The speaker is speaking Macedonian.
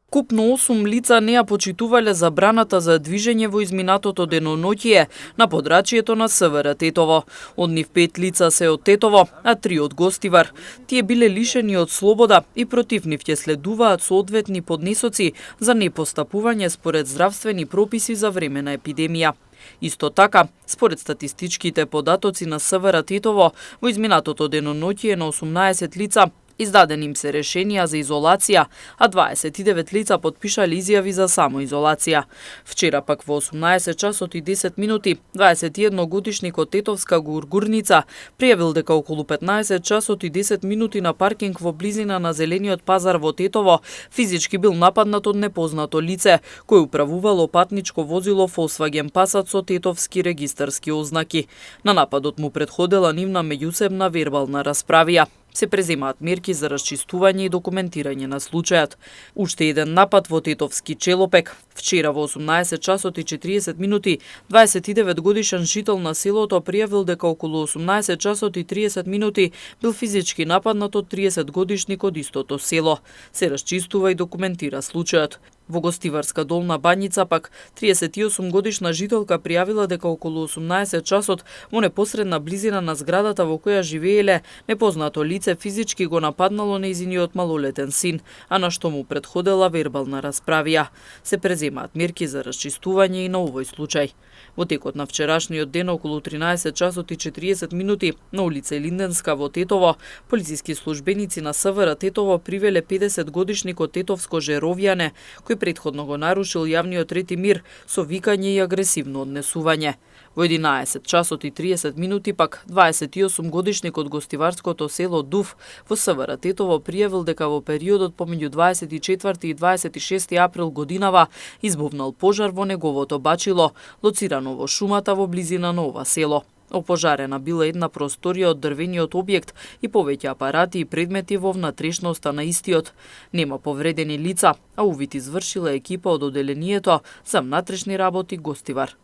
Купно 8 лица не ја почитувале забраната за движење во изминатото деноноќие на подрачјето на СВР Тетово. Од нив 5 лица се од Тетово, а 3 од Гостивар. Тие биле лишени од слобода и против нив ќе следуваат соодветни поднесоци за непостапување според здравствени прописи за време на епидемија. Исто така, според статистичките податоци на СВР Тетово, во изминатото деноноќие на 18 лица издадени им се решенија за изолација, а 29 лица потпишале изјави за самоизолација. Вчера пак во 18 часот и 10 минути, 21 годишникот Тетовска Гургурница пријавил дека околу 15 часот и 10 минути на паркинг во близина на Зелениот пазар во Тетово физички бил нападнат од непознато лице, кој управувало патничко возило Volkswagen Passat со тетовски регистарски ознаки. На нападот му претходела нивна меѓусебна вербална расправија. Се преземаат мерки за расчистување и документирање на случајот. Уште еден напад во Тетовски Челопек. Вчера во 18 часот и 40 минути, 29 годишен жител на селото пријавил дека околу 18 часот и 30 минути бил физички нападнат од 30 годишник од истото село. Се расчистува и документира случајот. Во Гостиварска Долна Бањица пак 38 годишна жителка пријавила дека околу 18 часот во непосредна близина на зградата во која живееле непознато лице физички го нападнало нејзиниот малолетен син, а на што му претходела вербална расправија. Се преземаат мерки за расчистување и на овој случај. Во текот на вчерашниот ден околу 13 часот и 40 минути на улица Линденска во Тетово, полициски службеници на СВР Тетово привеле 50 годишникот Тетовско Жеровјане, кој претходно го нарушил јавниот ред и мир со викање и агресивно однесување. Во 11 часот и 30 минути пак 28 годишникот Гостиварското село Дув во СВР Тетово пријавил дека во периодот помеѓу 24 и 26 април годинава избувнал пожар во неговото бачило, лоцирано во шумата во близина на ова село. Опожарена била една просторија од дрвениот објект и повеќе апарати и предмети во внатрешноста на истиот. Нема повредени лица, а увид извршила екипа од оделението за внатрешни работи Гостивар.